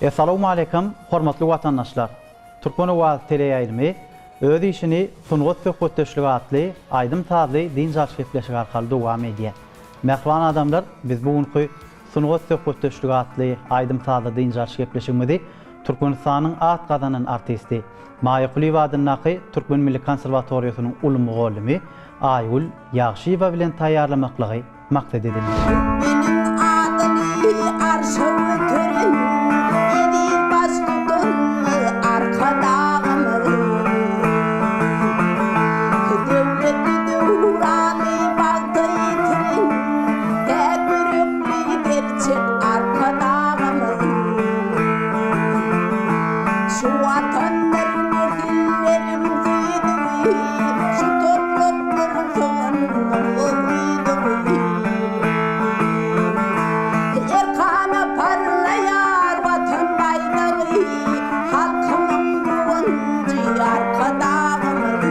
Essalawmaleýkim hormatly watandaşlar! Türkmen owazy teleýaýlymy öz işini Sungat söhbetdeşligi atly aýdym-sazly dynç alyş gepleşigi arkaly dowam edýär. Mähriban adamlar biz bu günki Sungat söhbetdeşligi atly aýdym-sazly dynç alyş gepleşigimizi Türkmenistanyň at gazanan artisti, Maýa Kulyýewa adyndaky Türkmen milli konserwatoriýasynyň uly mugallymy Aýgül Ýagşyýewa bilen taýýarlamaklygy maksat edindik. Türkmeniň adyny arşa göteren, Eziz Baştutanymyz Arkadagymyz. Döwletli döwrany bagta ýetiren, Päk ýürekli gerçek Arkadagymyz. Şu Watandyr nesilleriň söýdügi, Şu toprakdyr sygyndygy. Erkana parlaýar Watan baýdagy, Halkymyň guwanjy Arkadagymyz.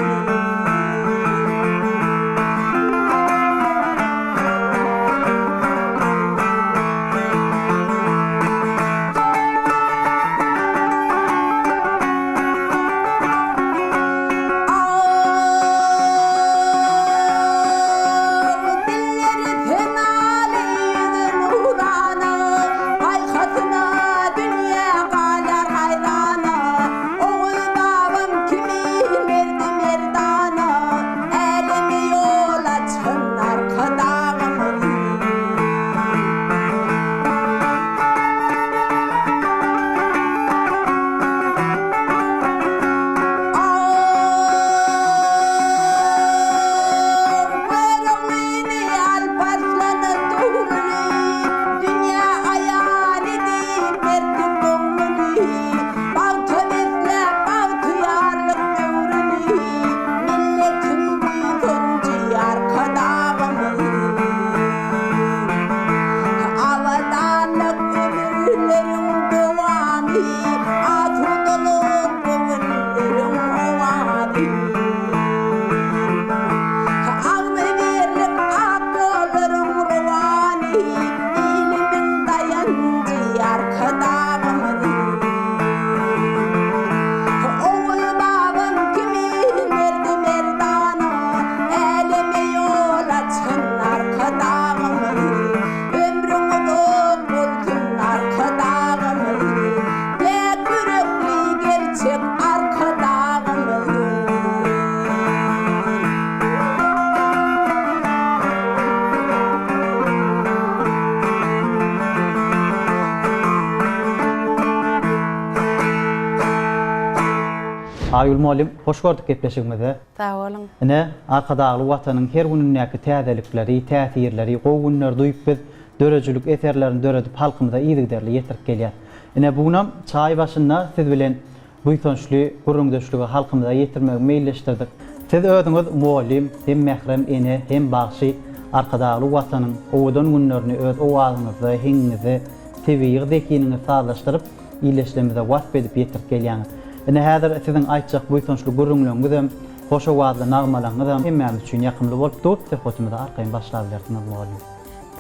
Ak dilleri senaly, ýüzi nurana, Paýhasyna dünýä galar haýrana. Oguz babam kimin merdi merdana, Äleme ýol açan Arkadagymyz. Ak Göroglyny Alp-Arslana Tugruly, Dünýä aýan edip mertlik dogruny, Bagta besläp bagtyýarlyk döwrüni, Milletiň buýsanjy Arkadagymyz. Abadanlyk ömürleriň dowamy, Asudalyk göwünleriň owazy. Agzybirlik ak ýollaryň rowany, Ilimiň daýanjy Arkadagymyz. Oguz babam kimin merdi merdana, Äleme ýol açan Arkadagymyz. Ömrüň uzak bolsun Arkadagymyz. Päk ýürekli gerçek Arkadagymyz. Aýgül mugallym, hoş gördük gepleşigimizde. Sag boluň. Ine, Arkadagly Watanyň her günündäki täzelikleri, täsirleri, gowy günleri duýup biz döredijilik eserlerini döredip halkymyza yzygiderli ýetirip gelýäs. Ine, bu günem çaý başynda siz bilen buýsançly gürrüňdeşligi halkymyza ýetirmegi meýilleşdirdik. Siz özüňiz mugallym, hem mährem ene, hem bagşy, Arkadagly Watanyň owadan günlerini öz owazyňyzda, heňiňizde, tebigy zehiniňizi sazlaşdyryp, ildeşlerimize wasp edip ýetirip gelýäňiz. Ine, häzir siziň aýtjak buýsançly gürrüňleriňizem, hoş owazly nagmalaryňyzam hemmämiz üçin ýakymly bolup dur. Söhbetimize arkaýyn başlabilersiňiz, mugallym.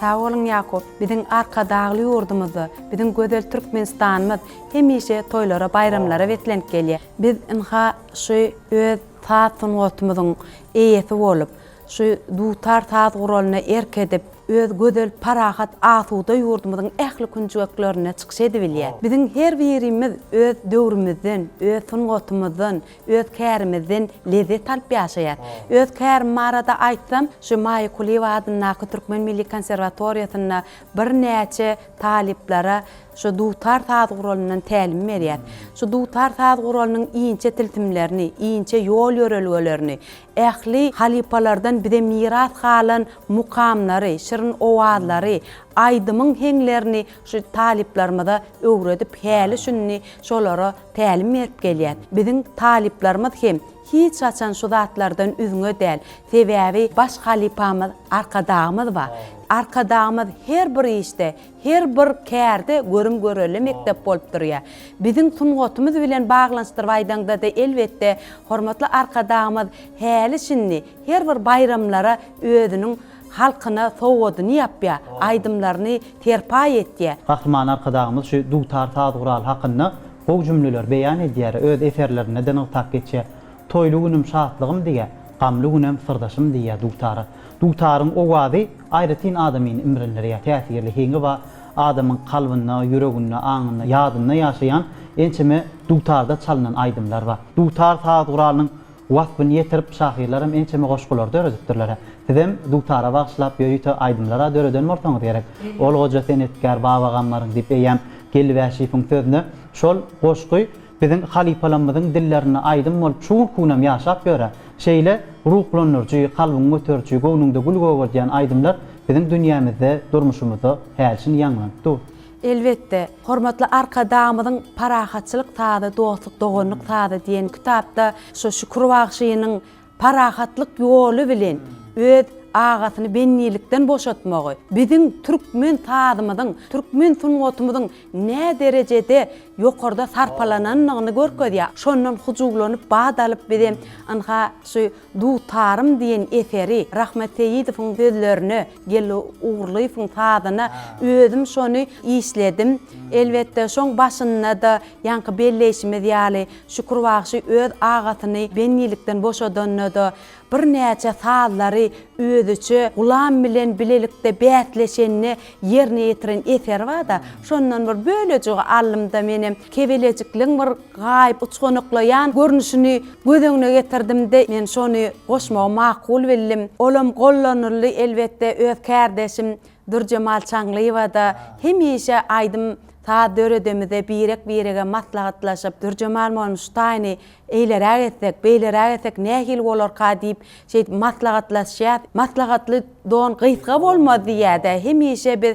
Sag boluň, Ýakup. Biziň Arkadagly ýurdumyzda, biziň gözel Türkmenistanymyz hemişe toýlara, baýramlara beslenip gelýär. Biz ynha şu öz saz sungatymyzyň eýesi bolup, şu dutar saz guralyna erk edip, öz gözel, parahat, asuda ýurdumyzyň ähli künjeklerinde çykyş edibilýär. Biziň her birimiz öz döwrümizden, öz sungatymyzdan, öz kärimizden lezzet alyp ýaşaýar. Öz kärim barada aýtsam, şu Maýa Kulyýewa adyndaky Türkmen milli konserwatoriýasynda birnäçe talyplara Şu dutar saz guralyndan tälim berýär. Şu dutar saz guralynyň inçe tilsimlerini, inçe ýol-ýörelgelerini, ähli halypalardan bize miras galan mukamlary, şirin owazlary, aýdymyň heňlerini şu talyplarymyza öwredip, häli-şindi şolara tälim berip gelýär. Biziň talyplarymyz hem hiç haçan şu zatlardan üzňe däl. Sebäbi baş halypamyz Arkadagymyz bar. Arkadagymyz her bir işde, Her bir kärde görüm-görelde mekdep bolup durýar. Biziň sungatymyz bilen baglanyşdyryp aýdaňda-da, elbetde, hormatly Arkadagymyz häli-şindi her bir baýramlara özüniň halkyna sowgadyny ýapýar, aýdymlaryny serpaý etýär. Gahryman Arkadagymyz şu dutar saz guraly hakynda gowy jümleleri beýan edýär, öz eserlerinde-de nygtap geçýär. Toýly günüm şatlygym diýýär, gamly günem syrdaşym diýýär dutara. Dutaryň owazy aýratyn adamyny imrindirýär, täsirli heňi bar, adamyň kalbynda, ýüreginde, aňynda, ýadynda ýaşaýan ençeme dutarda çalynan aýdymlar bar. Dutar saz guralynyň waspyny ýetirip şahyrlaram ençeme goşgular döredipdirler. Sizem dutara bagyşlap ýörite aýdymlar-a döreden bolsaňyz gerek. Ol goja senetkär Baba Gammaryň diýip eýýäm Geldi Bäşiýewiň sözüne şol goşgy biziň halypalarymyzyň dillerinde aýdym bolup şu günki günem ýaşap ýör-ä. Şeýle ruhlandyryjy, kalbyňy göteriji, göwnüňde gül gögerdýän aýdymlar biziň dünýämizde, durmuşymyzda hälçin ýaňlanyp dur. Elbetde, hormatly Arkadagymyzyň Parahatçylyk sazy, dostluk, doganlyk sazy diýen kitapda şu Şükür bagşynyň parahatlyk ýoly bilen öz agasyny bendilikden boşatmagy, biziň türkmen sazymyzyň, türkmen sungatymyzyň näderejede ýokarda sarpalanandygyny görkezýär. Şondan hyjuwlanyp, bat alyp bizem ynha şu Dutarym diýen eseri Rahmet Seýidowyň sözlerine, Geldi Ugurlyýewiň sazyna özüm şony işledim. Elbetde, şoň başynda-da ýaňky belleýşimiz ýaly, Şükür bagşy öz agasyny bendilikden boşadanda-da, birnäçe sazlary özüçe Gulam bilen bilelikde bäsleşende ýerine ýetiren eseri bar-da, şondan bir bölejigi aldym-da menem kebelejikligiň bir gaýyp uçganaklaýan görnüşini göz öňüne getirdim-de, men şony goşmagy makul bildim. Olam gollanyldy, elbetde, öz kärdeşim Dürjemal Çaňlyýewa-da hemişe aýdym saz döredemizde birek-birege maslahatlaşyp, Dürjemal mugallym şu taýyny eýleräk etsek, beýleräk etsek nähili bolarka diýip, şeýdip maslahatlaşýas. Maslahatly don gysga bolmaz diýýär-dä. Hemişe biz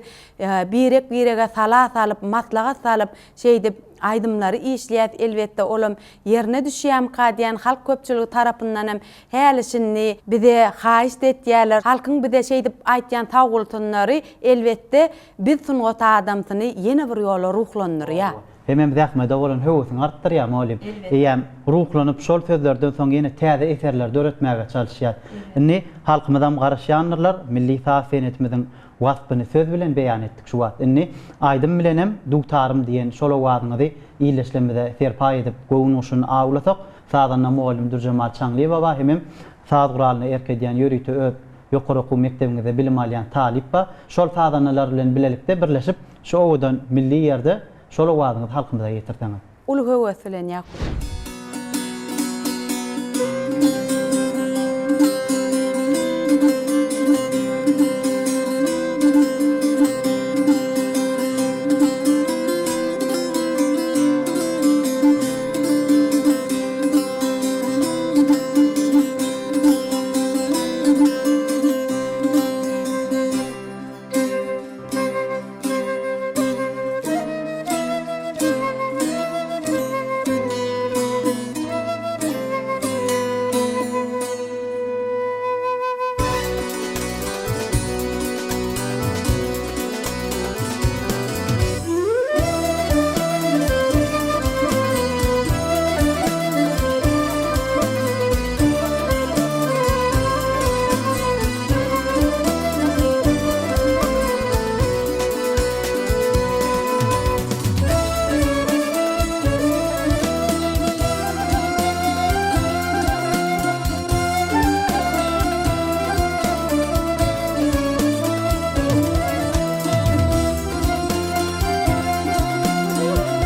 birek-birege sala salyp, maslahat salyp, şeýdip aýdymlary işleýäs. Elbetde, olam ýerine düşýärmika diýen halk köpçüligi tarapyndanam häli-şindi bize haýyşt etýärler. Halkyň bize şeýdip aýtýan sagbolsunlary, elbetde, biz sungat adamsyny ýene bir ýola ruhlandyrýar. Hemem zähmede bolan höwesiňi artdyrýar mugallym. Eýýäm ruhlanyp şol sözlerden soň ýene täze eserler döretmäge çalyşýar. Indi halkymyzam garaşýandyrlar, milli saz senetimiziň waspyny söz bilen beýan etdik şu wagt. Indi aýdym bilenem Dutarym diýen şol owazyňyzy ildeşlerimize serpaý edip göwün guşuny awlasak, sazanda mugallym Dürjemal Çaňlyýewa bar hemem saz guralyna erk edýän ýörite öz ýokary okuw mekdebiňizde bilim alýan talyp bar. Şol sazandalar bilen bilelikde birleşip şu owadan milli ýerde Şol owazyňyzy halkymyza ýetirseňiz. Uly höwes bilen Ýakup.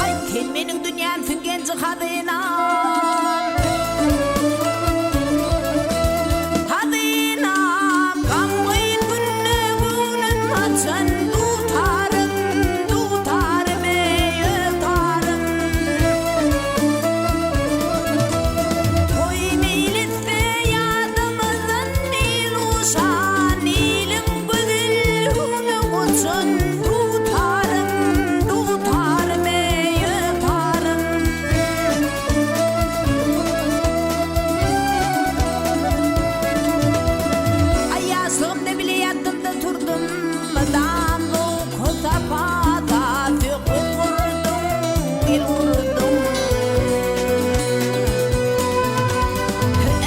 Aý, sen meniň dünýämsiň genji-hazynam. Hazynam, gamgyn günde göwnüm açan dutarym, dutarym, eý, ötarym. Toý meýlisde ýadymyzdan il uşan, iliň gözel güni guçan dutarym, dutarym, eý, ötarym. Aý ýaşlygymda bile ýatdym-da turdum, Mydam zowky-sapada söhbet gurdum, il gurdum.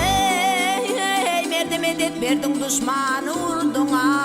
Eý, merde medet berdiň, duşmany urduň-a.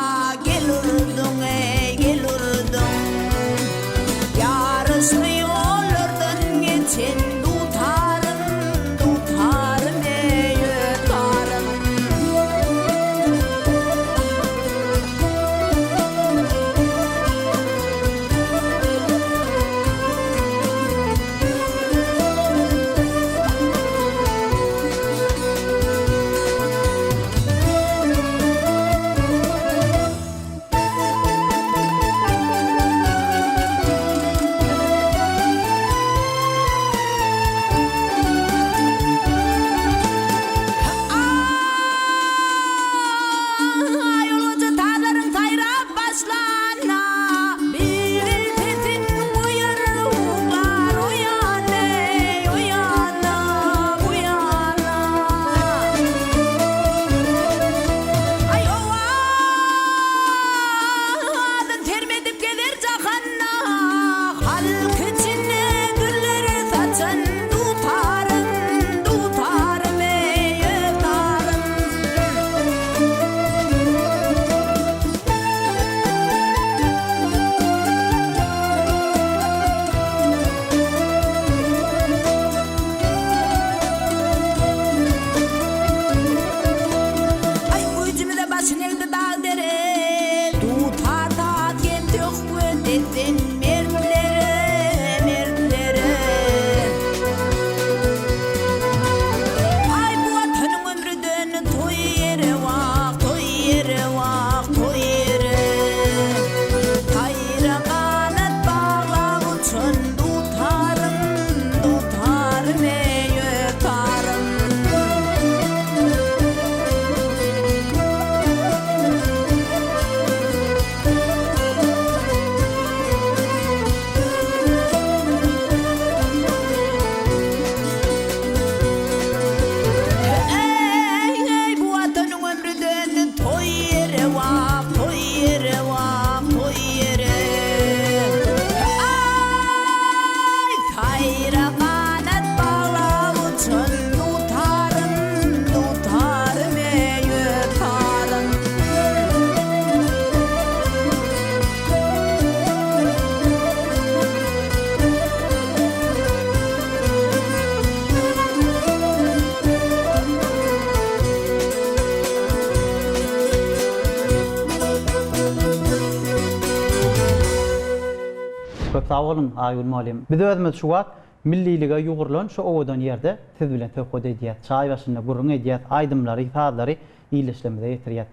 Köp sag boluň, Aýgül mugallym. Biz özümiz şu wagt millilige ýugrulan şu owadan ýerde siz bilen söhbet edýäs, çaý başynda gürrüň edýäs, aýdymlary, sazlary ildeşlerimize ýetirýäs.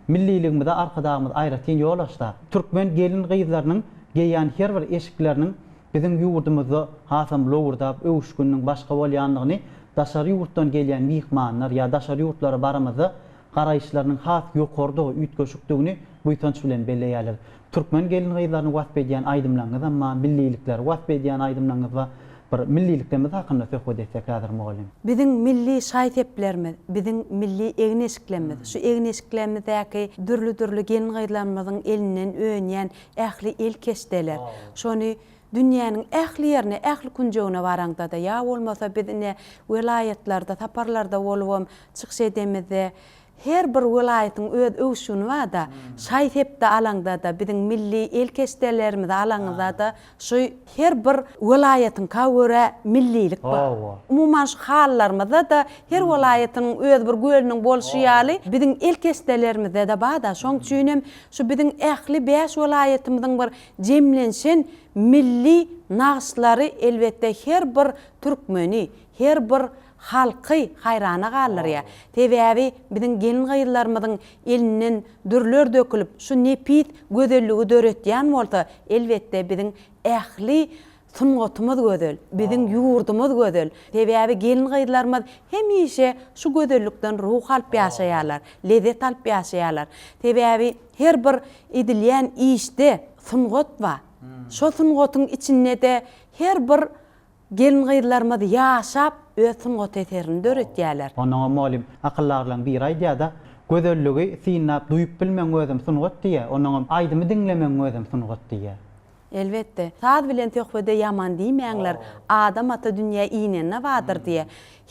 Milliligimize Arkadagymyz aýratyn ýol açdy. Türkmen gelin-gyzlarynyň geýýän her bir eşikleriniň biziň ýurdumyzda hasam lowurdap, öwüşgininiň başga bolýandygyny daşary ýurtdan gelýän myhmanlar ýa daşary ýurtlara baramyzda garaýyşlarynyň has ýokarydygy, üýtgeşikdigini buýsanç bilen belleýärler. Türkmen gelin-gyzlaryny wasp edýän aýdymlaryňyzam bar, millilikleri wasp edýän aýdymlaryňyz bar. Bir milliliklerimiz hakynda söhbet etsek häzir mugallym. Biziň milli şaý-seplerimiz, biziň milli egin-eşiklerimiz, şu egin-eşiklerimizdäki dürli-dürli gelin-gyzlarymyzyň elinden önýän ähli el keşdeler, şony dünýäniň ähli ýerine, ähli künjegine baraňda-da, ýa bolmasa biz ine welaýatlarda saparlarda bolubam çykyş edemizde, her bir welaýatyň öz öwüşgini bar-da, şaý-sepde alaňda-da, biziň milli el keşdelerimizi alaňyzda-da, şu her bir welaýatyňka görä millilik bar. Umuman şu halylarymyzda-da her welaýatynyň öz bir gölüniň bolşy ýaly, biziň el keşdelerimizde-de bar-da. Şoň üçinem şu biziň ähli bäş welaýatymyzyň bir jemlenşen milli nagyşlary elbetde her bir türkmeni, her bir halky haýrana galdyrýar. Sebäbi biziň gelin-gyzlarymyzyň elinden dürler dökülip, şu nepis gözelligi döretýän bolsa, elbetde biziň ähli sungatymyz gözel, biziň ýurdumyz gözel. Sebäbi gelin-gyzlarymyz hemişe şu gözellikden ruh alyp ýaşaýarlar, lezzet alyp ýaşaýarlar. Sebäbi her bir edilýän işde sungat bar. Şo sungatyň içinde-de her bir Gelin-gyzlarymyz ýaşap öz sungat eserini döretýärler. Onnoňam mugallym, akyldarlaryň biri aýdýar-da, Gözelligi synlap duýup bilmegiň özem sungat diýýär, onnoňam aýdymy diňlemegiň özem sungat diýýär. Elbetde. Saz bilen söhbede ýaman diýmäňler, Adam ata dünýä inende bardyr diýýär.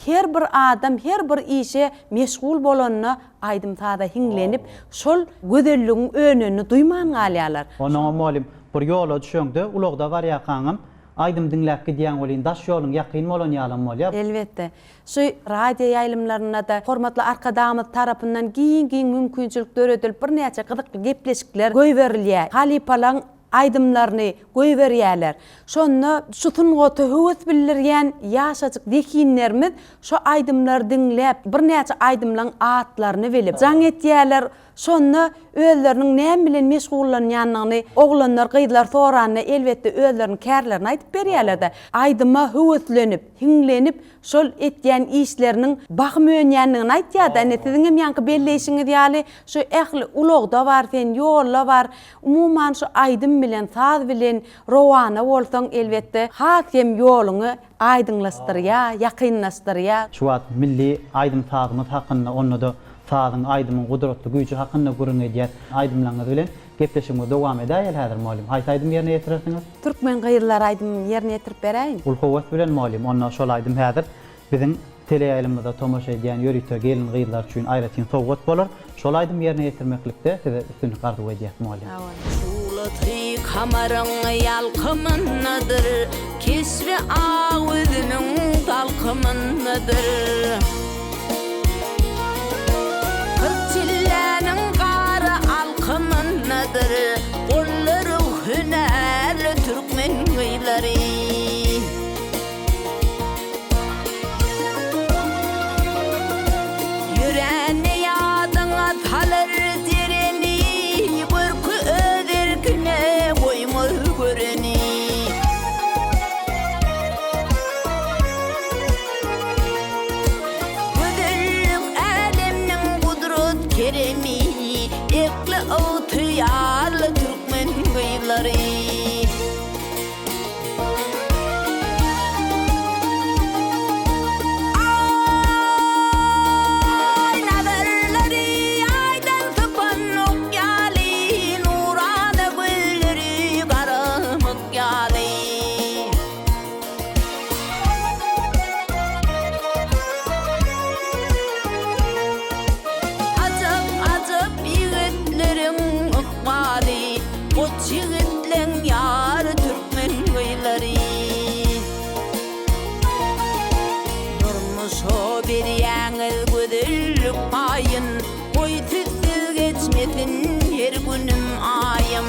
Her bir adam her bir işe meşgul bolanda aýdym-saza hiňlenip, şol gözelligiň önenini duýman galýarlar. Onnoňam mugallym, bir ýola düşeňde, ulagda barýarkaňam, Aýdym diňläp gidýäň welin daş ýoluň ýakyn bolan ýalam bolýar. Elbetde. Şu radio ýaýlymlarynda-da hormatly Arkadagymyz tarapyndan giň-giň mümkinçilik döredilip birnäçe gyzykly gepleşikler goýberilýär. Halypalaň aýdymlaryny goýberýärler. Şonda şu sungata höwes bildirýän ýaşajyk zehinlerimiz şu aýdymlary diňläp, birnäçe aýdymlaň atlaryny bilip, jaň etýärler, Şonda özleriniň näme bilen meşgullanýanyny oglanlar, gyzlar soranda, elbetde, özleriniň kärlerini aýdyp berýärler-de. Aýdyma höweslenip, hiňlenip, şol etýän işleriniň bahym önýändigini aýtýar-da. Ine, siziň hem ýaňky belleýşiňiz ýaly, şu ähli ulagda bar sen, ýolda bar. Umuman, şu aýdym bilen, saz bilen rowana bolsaň, elbetde, has hem ýoluňy aýdyňlaşdyrýar, ýakynlaşdyrýar. Şu wagt milli aýdym-sazymyz hakynda, onda-da sazyň, aýdymyň gudratly güýji hakynda gürrüň edýäs. Aýdymlaryňyz bilen gepleşigimizi dowam edäýeli häzir, mugallym. Haýsy aýdymy ýerine ýetirersiňiz? Türkmen gyzlary aýdymyny ýerine ýetirip beräýiň. Uly höwes bilen, mugallym. Onda şol aýdym häzir biziň teleýaýlymymyzda tomaşa edýän ýörite gelin-gyzlar üçin aýratyn sowgat bolar. Şol aýdymy ýerine ýetirmeklikde size üstünlik arzuw edýäs, mugallym. Sag boluň. Şuglasy kamaryň ýalkymyndadyr, Keşbi ak üzümiň salkymyndadyr. 40 çilläniň gara alkymyndadyr, Gollary hünärli türkmen gyzlary. Ýörände ýadyňa salar jereni, Görki öz erkine goýmaz göreni. Gözellik älemniň gudrat keremi, Erkli ygtyýarly türkmen gyzlary. Aý nazarlary aýdan sypan ok ýaly, Nurana gözleri garamyk ýaly. Ajap-ajap ýigitleriň ykbaly, Goç ýigitleň ýary türkmen gyzlary. Durmuşa berýäňiz gözellik paýyn, Goý sizsiz geçmesin her günüm aýym.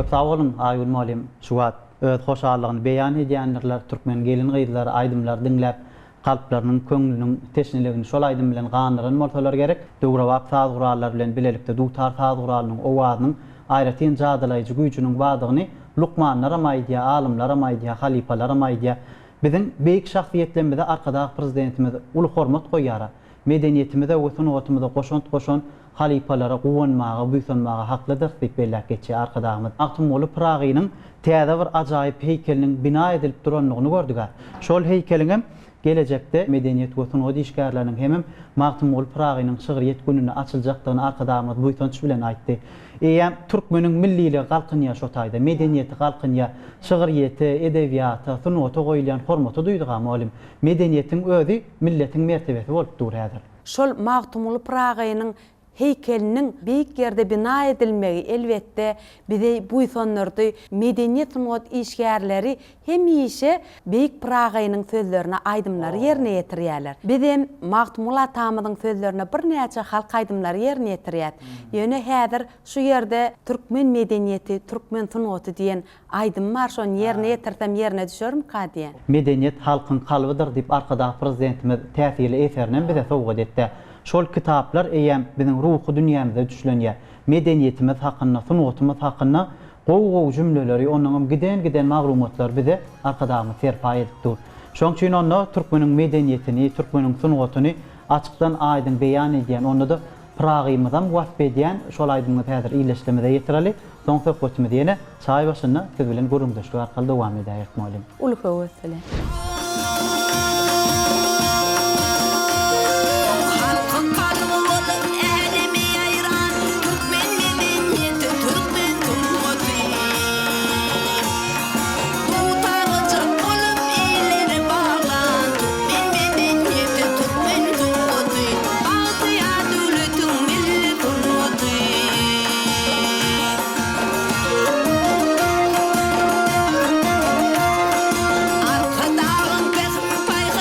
Köp sag boluň Aýgül mugallym şu wagt öz hoşallygyny beýan edýändirler türkmen gelin-gyzlary aýdymlary diňläp kalplarynyň köňlüniň teşneligini şol aýdym bilen gandyran bolsalar gerek döwrebap saz gurallary bilen bilelikde dutar saz guralynyň owazynyň aýratyn jadylaýjy güýjüniň bardygyny lukmanlaram aýdýar alymlaram aýdýar halypalaram aýdýar biziň beýik şahsyýetlerimize Arkadag Prezidentimiz uly hormat goýýara Medeniýetimize we sungatymyza goşant goşan halypalara guwanmaga, buýsanmaga haklydyrys diýip belläp geçýär Arkadagymyz. Magtymguly Pyragynyň täze bir ajaýyp heýkeliniň bina edilip durandygyny gördük-ä. Şol heýkeliňem gelejekde medeniýet we sungat işgärleriniň hemem Magtymguly Pyragynyň şygryýet gününde açyljakdygyny Arkadagymyz buýsanç bilen aýtdy. Eýýäm türkmeniň milliligi galkynýar şo taýda, medeniýeti galkynýar, şygryýete, edebiýata, sungata goýulýan hormaty duýduk-a, mugallym. Medeniýetiň özi milletiň mertebesi bolup dur häzir. Şol Magtymguly Pyragynyň heýkeliniň beýik ýerde bina edilmegi, elbetde, bizi buýsandyrdy. Medeniýet-sungat işgärleri hemişe beýik Pyragynyň sözlerine aýdymlary ýerine ýetirýärler. Bizem Magtymguly atamyzyň sözlerine birnäçe halk aýdymlary ýerine ýetirýäs. Ýöne häzir şu ýerde Türkmen medeniýeti, türkmen sungaty diýen Aýdym bar şony ýerine ýetirsem ýerine düşermika diýen. Medeniýet halkyň kalbydyr diýip Arkadag Prezidentimiz täsirli eserinem bize sowgat etdi. Şol kitaplar eýýäm biziň ruhy dünýämize düşlenýär. Medeniýetimiz hakynda, sungatymyz hakynda gowy-gowy jümleleri, onnoňam giden-giden maglumatlary bize Arkadagymyz serpaý edip dur. Şoň üçin onda türkmeniň medeniýetini, türkmeniň sungatyny açykdan aýdyň beýan edýän, onda-da Pyragymyzam wasp edýän şol aýdymyňyzy häzir ildeşlerimize ýetireli, soň söhbetimizi ýene çaý başynda siz bilen gürrüňdeşlik arkaly dowam edäýeris mugallym. Uly höwes bilen. Halkyň kalby bolup äleme ýaýran Türkmen medeniýeti, türkmen sungaty. Dutar-gyjak bolup illeri baglan Türkmen medeniýeti, türkmen sungaty. Bagtyýar döwletiň milli sungaty. Arkadagyň pähim-paýhasy.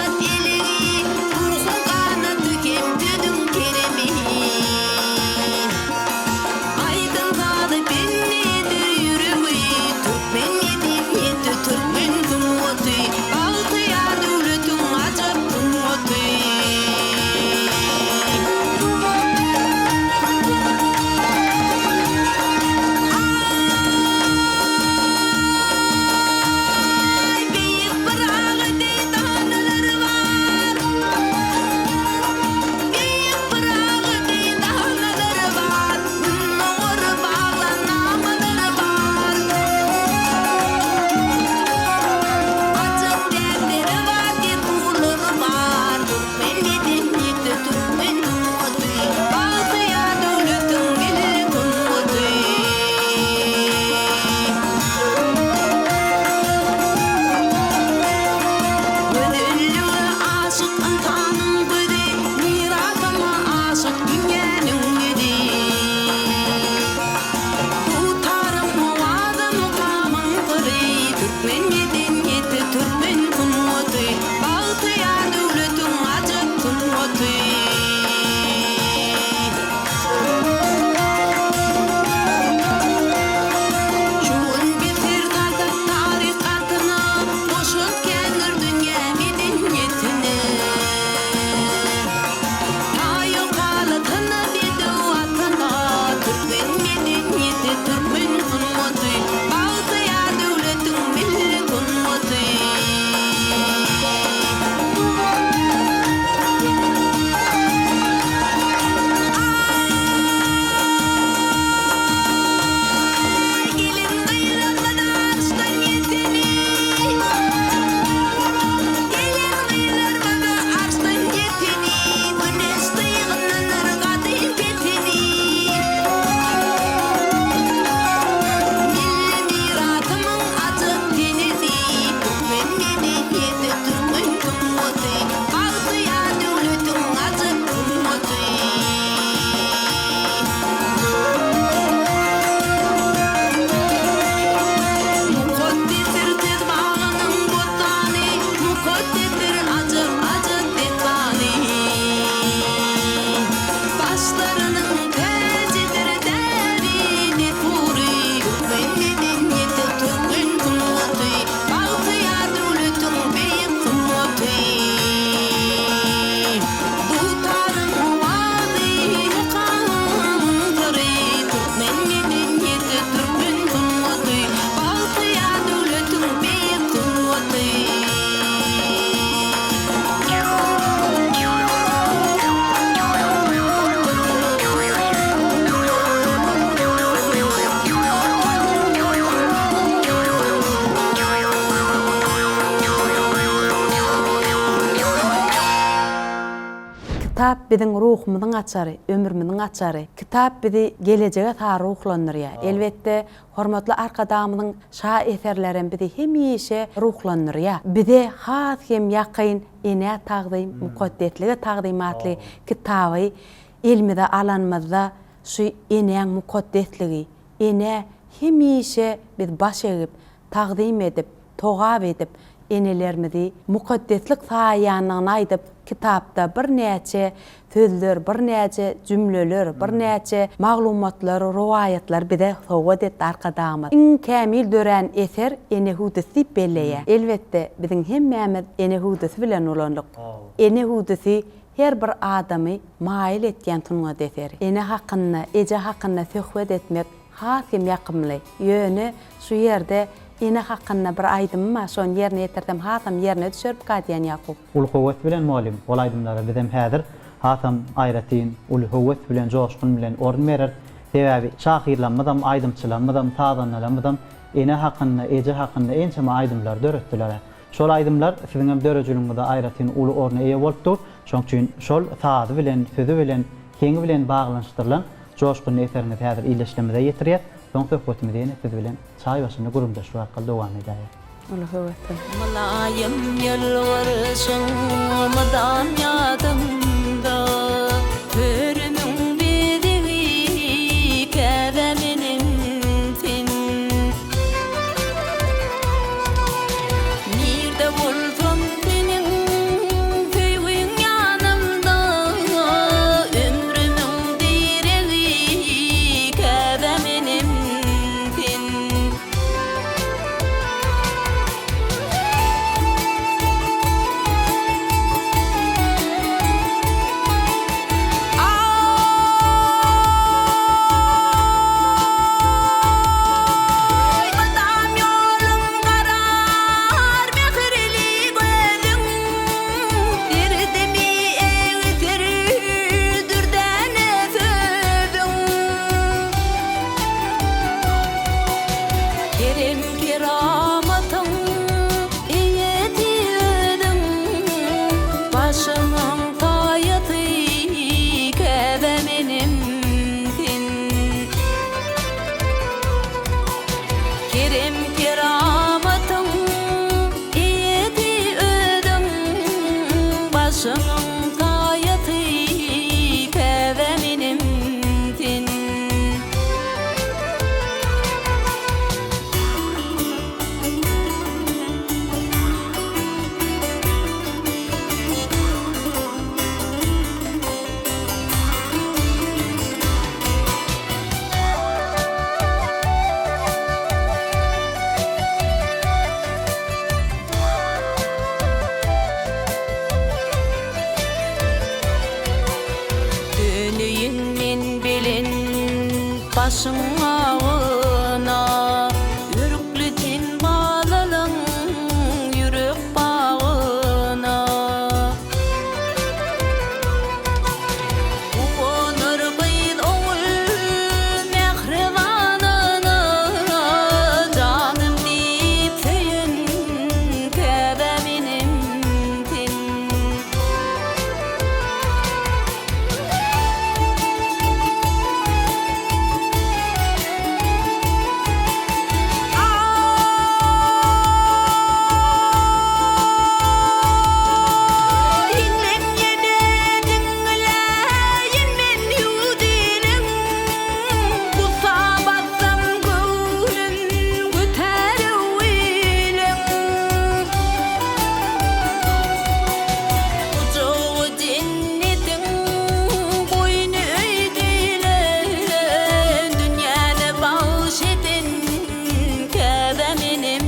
Kitap biziň ruhumyzyň açary, ömrümiziň açary. Kitap bizi gelejege sary ruhlandyrýar. Elbetde, hormatly Arkadagymyzyň şa eserlerem bizi hemişe ruhlandyrýar. Bize has hem ýakyn Enä tagzym, mukaddeslige tagzym atly kitaby elimize alanymyzda şu enäň mukaddesligi, enä hemişe biz baş egip, tagzym edip, togap edip, enelerimizi mukaddeslik saýýandygyny aýdyp, kitapda birnäçe sözler, birnäçe jümleler, birnäçe maglumatlary, rowaýatlary bize sowgat etdi Arkadagymyz. Iň kämil dörän eser Ene hüwdüsi diýip belleýär. Elbetde, biziň hemmämiz ene hüwdüsi bilen ulandyk. Ene hüwdüsi her bir adamy maýyl etýän sungat eseri. Ene hakynda, eje hakynda söhbet etmek has hem ýakymly. Ýöne şu ýerde ene hakynda bir aýdymym bar, şony ýerine ýetirsem hasam ýerine düşermika diýen Ýakup. Uly höwes bilen mugallym, ol aýdymlara bizem häzir hasam aýratyn uly höwes bilen, joşgun bilen orun bereris. Sebäbi şahyrlarymyzam, aýdymçylarymyzam, sazandalarymyzam ene hakynda, eje hakynda ençeme aýdymlary döretdiler. Şol aýdymlar siziňem döredijiligiňizde aýratyn uly orna eýe bolup dur. Şonuň üçin şol sazy bilen, sözi bilen, heňi bilen baglanyşdyrylan joşgunly eseriňizi häzir ildeşlerimize ýetirýäs. Soň söhbetimizi ýene siz bilen çaý başynda gürrüňdeşlik arkaly dowam edäýeris. Uly höwes bilen. Mylaýym ýylgyryşyň mydam ýadymda, Törümiň bezegi Käbä meniň sen. Nirde bolsam seniň söýgüň ýanymda, Ömrümiň diregi Käbä menem sen. Aý, mydam ýolum garar mähirli gözüň, Derdimi egser dürdäne sözüň. Kerem-keramatyň eýesi özüň, Başymyň saýasy Käbä menem sen. Kerem-keramatyň eýesi özüň, Başymyň saýasy Käbä menem sen. Döneýin men belent başyň agyna, Örkli sen balalyň ýürek bagyna. Guwanar gyz ogul mähribanyna, Janym diýip söýen käbä menem sen. Diňläň ýene diňläýin men ýüwdüliň, Gussa batsam göwnüm götär öwüliň. Gujagy jennetiň, goýny öýdülen, Dünýäni bagş eden Käbä menem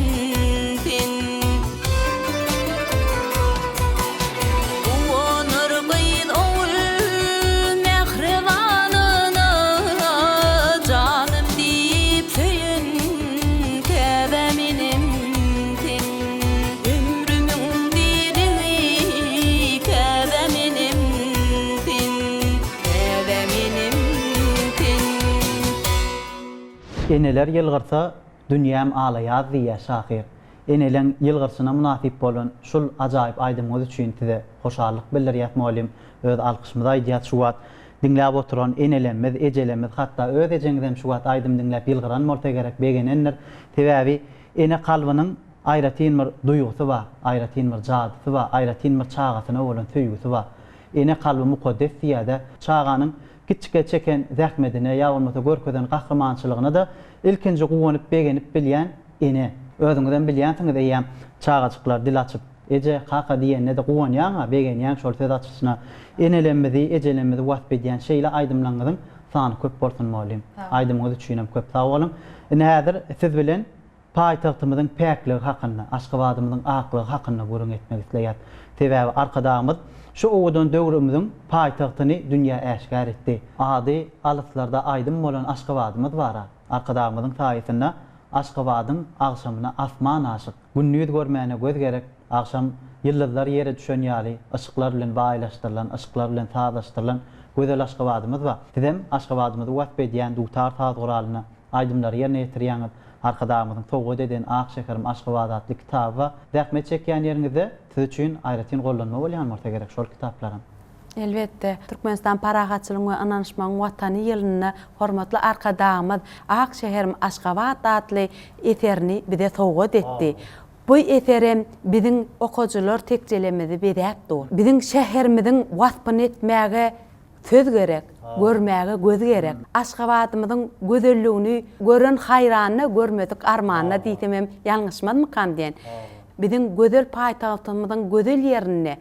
sen. Guwanar gyz ogul mähribanyna, Janym diýip söýen Käbä menem sen. Ömrümiň diregi Käbä menem sen. Käbä menem sen. Eneler ýylgyrsa, dünýäm ala-ýaz diýýär şahyr. Eneleň ýylgyrşyna mynasyp bolan şul ajaýyp aýdymyňyz üçin size hoşallyk bildirýäs mugallym. Öz alkyşymyzy aýdýas şu wagt diňläp oturan enelemmiz, ejelemmiz hatda öz ejeňizem şu wagt aýdym diňläp ýylgyran bolsa gerek, begenendir. Sebäbi ene kalbynyň aýratyn bir duýgusy bar, aýratyn bir jadysy bar, aýratyn bir çagasyna bolan söýgüsi bar. Ene kalby mukaddes diýýär-de, çaganyň kiçjike çeken zähmedine ýa bolmasa görkezen gahrymançylygyna-da ilkinji guwanyp begenip bilýän ene. Özüňizem bilýänsiňiz eýýäm çagajyklar dil açyp, eje, kaka diýende-de guwanýaň-a, begenýäň şol söz açyşyna. Enelemmizi, ejelemmizi wasp edýän şeýle aýdymlaňyzyň sany köp bolsun mugallym. Aýdymyňyz üçinem köp sag boluň. Indi häzir siz bilen Paýtagtymyzyň päkligi hakynda, Aşgabadymyzyň aklygy hakynda gürrüň etmek isleýäs. Sebäbi Arkadagymyz şu owadan döwrümiziň paýtagtyny dünýä äşgär etdi. Ady alyslarda aýdym bolan Aşgabadymyz bar-a. Arkadagymyzyň saýasynda Aşgabadyň agşamyna asman aşyk. Gündiz görmäne göz gerek, agşam ýyldyzlar ýere düşen ýaly yşyklar bilen baýlaşdyrylan, yşyklar bilen sazlaşdyrylan gözel Aşgabadymyz bar. Sizem Aşgabadymyzy wasp edýän dutar saz guralyna Aýdymlary ýerine ýetirýäňiz. Arkadagymyzyň sowgat eden Ak şäherim Aşgabat atly kitaby bar. Zähmet çekýän ýeriňizde siz üçin aýratyn gollanma bolýan bolsa gerek şol kitaplaram. Elbetde, Türkmenistan parahatçylygyň we ynanyşmagyň Watany ýylynda hormatly Arkadagymyz Ak şäherim Aşgabat atly eserini bize sowgat etdi. Bu eserem biziň okajylar tekjelemizi bezäp dur. Biziň şäherimiziň waspyny etmäge Söz gerek, görmäge göz gerek. Aşgabadymyzyň gözelligini gören haýranda, görmedik armanda diýsemem ýalňyşmazmykam diýen. Biziň gözel paýtagtymyzyň gözel ýerinde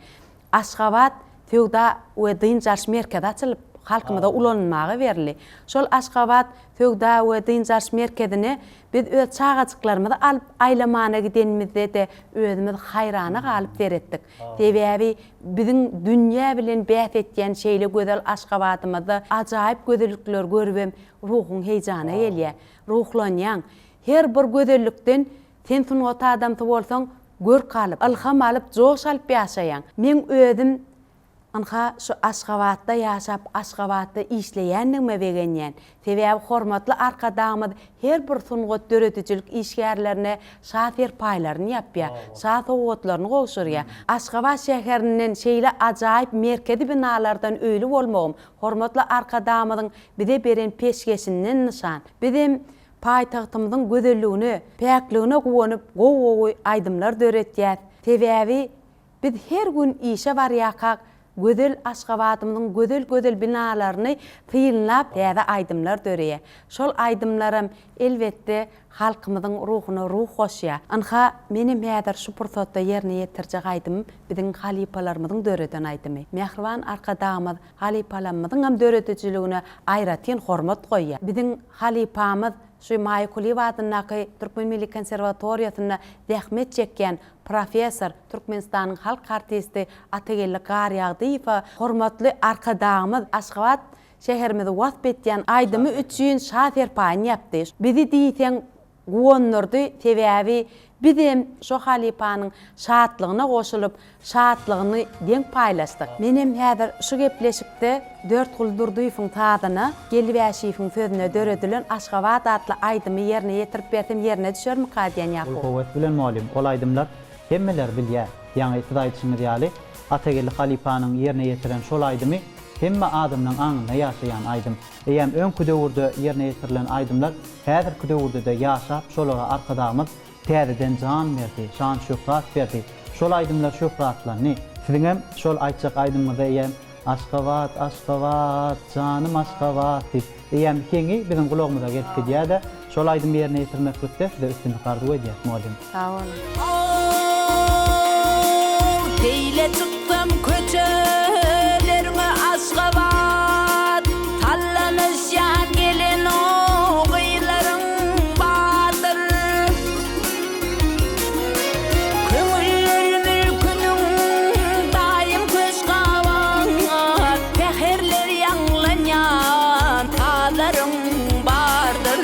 Aşgabat söwda we dynç alyş merkezi açylyp, halkymyza ulanylmaga berildi. Şol Aşgabat söwda we dynç alyş merkezine biz öz çagajyklarymyzy alyp aýlamana gidenimizde-de özümiz haýrana galyp seretdik. Sebäbi biziň dünýä bilen bäs etýän şeýle gözel Aşgabadymyzda ajaýyp gözellikleri görübem ruhuň heýjana gelýär. Ruhlanýaň. Her bir gözellikden sen sungat adamsy bolsaň görk alyp, ylham alyp, joş alyp ýaşaýaň. Meň özüm Ynha, şu Aşgabatda ýaşap, Aşgabatda işleýändigime begenýän. Sebäbi hormatly Arkadagymyz her bir sungat döredijilik işgärlerine şa serpaýlaryny ýapýar, şa sowgatlaryny gowşurýar. Aşgabat şäherinden şeýle ajaýyp merkezi binalardan öýli bolmagym hormatly Arkadagymyzyň bize beren peşgeşinden nyşan. Bizem paýtagtymyzyň gözelligine, päkligine guwanyp gowy-gowy aýdymlar döretýäs. Sebäbi Biz her gün işe barýarkak gözel Aşgabadymyzyň gözel-gözel binalaryny synlap täze aýdymlar döreýär. Şol aýdymlaram elbetde halkymyzyň ruhuna ruh goşýar. Ynha, menem häzir şu pursatda ýerine ýetirjek aýdymym biziň halypalarymyzyň döreden aýdymy. Mähriban Arkadagymyz halypalamyzyňam döredijiligine aýratyn hormat goýýar. Biziň halypamyz şu Maýa Kulyýewa adyndaky Türkmen milli konserwatoriýasynda zähmet çekýän professor, Türkmenistanyň halk artisti Atageldi Garýagdyýewe hormatly Arkadagymyz Aşgabat şäherimizi wasp etýän aýdymy üçin Şa serpaýyny ýapdy. Bizi diýseň guwandyrdy, sebäbi bizem şo halypanyň şatlygyna goşulyp, şatlygyny deň paýlaşdyk. Menem häzir şu gepleşikde Dörtguly Durdyýewiň sazyna, Geldi Bäşiýewiň sözüne döredilen Aşgabat atly aýdymy ýerine ýetirip bersem ýerine düşermika diýen Uly Ýakup. höwes bilen mugallym, ol aýdymlar hemmeler bilýär. Ýaňy siz aýdyşyňyz ýaly, Atageldi halypanyň ýerine ýetiren şol aýdymy hemme adamlaň aňynda ýaşaýan aýdym. Eýýäm öňki döwürde ýerine ýetirilen aýdymlar häzirki döwürde-de ýaşap, şolara Arkadagymyz Täzeden jan berdi, şan-şöhrat berdi. Şol aýdymlar şöhratlandy. Siziňem şol aýtjak aýdymyňyzda eýýäm Aşgabat, Aşgabat, janym Aşgabat diýip, eýýäm heňi biziň gulagymyza gelip gidýär-de, şol aýdymy ýerine ýetirmeklikde size üstünlik arzuw edýäs, mugallym. Sag boluň. Ow, seýle çyksam köçeleriňe Aşgabat, Sallanyşýan gelin-ow gyzlaryň bardyr. Köňüller mülküniň daýym köşk-abat, Säherler ýaňlanýan sazlaryň bardyr.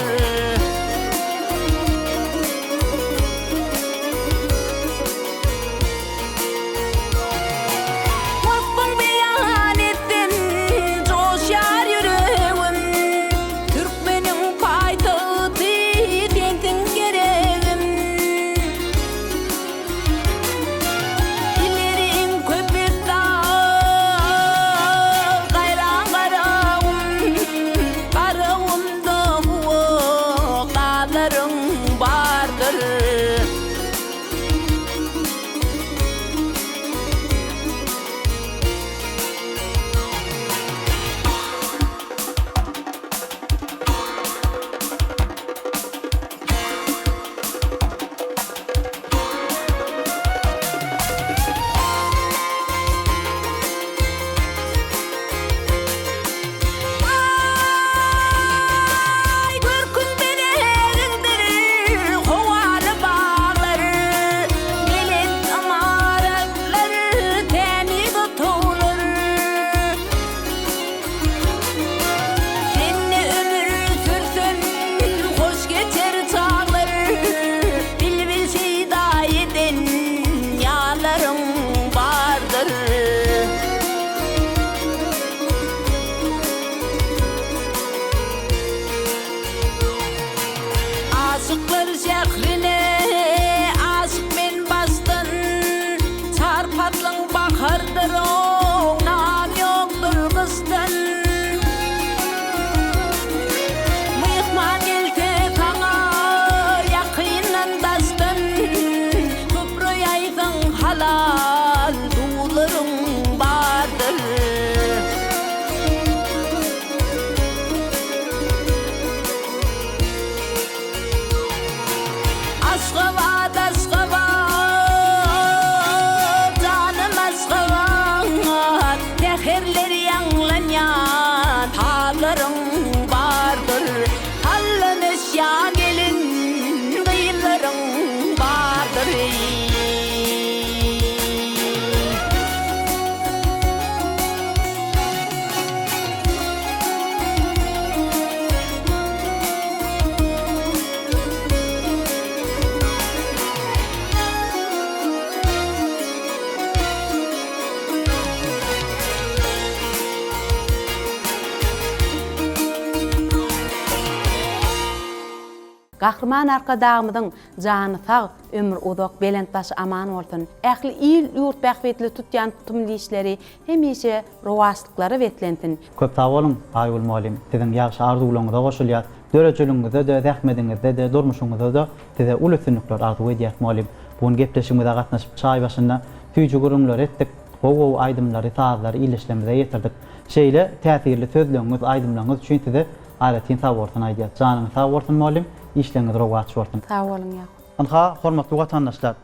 Gahryman Arkadagymyzyň jany sag, ömri uzak, belent başy aman bolsun! Ähli il-ýurt bähbitli tutýan tutumly işleri hemişe rowaçlyklara beslensin! Köp sag boluň, Aýgül mugallym! Siziň ýagşy arzuwlaryňyza goşulýas. Döredijiligňizde-de, zähmediňizde-de, durmuşyňyzda-da size uly üstünlikler arzuw edýäs, mugallym! Bu gün gepleşigimize gatnaşyp, çaý başynda süýji gürrüňleri etdik, gowy-gowy aýdymlary, sazlary ildeşlerimize ýetirdik. Şeýle täsirli sözleňiz, aýdymlaryňyz üçin size aýratyn sag bolsun aýdýas. Janyňyz sag bolsun, mugallym! Işleriňiz rowaç bolsun! Sag boluň, Ýakup! Ynha, hormatly watandaşlar!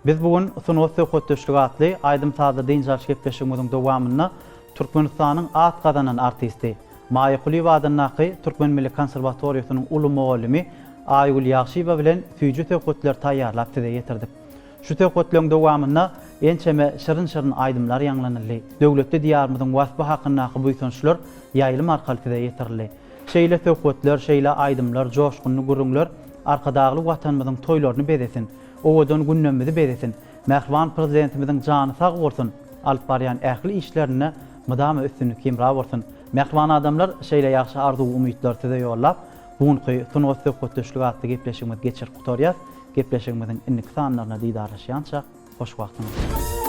Biz bu gün Sungat söhbetdeşligi atly aýdym-sazly dynç alyş gepleşigimiziň dowamynda Türkmenistanyň at gazanan artisti, Maýa Kulyýewa adyndaky Türkmen milli konserwatoriýasynyň uly mugallymy Aýgül Ýagşyýewa bilen süýji söhbetleri taýýarlap size ýetirdik. Şu söhbetleriň dowamynda ençeme şirin-şirin aýdymlar ýaňlanyldy, döwletli Diýarymyzyň waspy hakyndaky buýsançlar ýaýlym arkaly size ýetirildi. Şeýle söhbetler, şeýle aýdymlar, joşgunly gürrüňler Arkadagly Watanymyzyň toýlaryny bezesin, owadan günlerimizi bezesin! Mähriban Prezidentimiziň jany sag bolsun, alyp barýan ähli işlerinde mydama üstünlik hemra bolsun! Mähriban adamlar, şeýle ýagşy arzuw-umytlary size ýollap, bu günki Sungat söhbetdeşligi atly gepleşigimizi geçirip gutarýas. Gepleşigimiziň indiki sanlarynda didarlaşýançak, hoş wagtyňyz!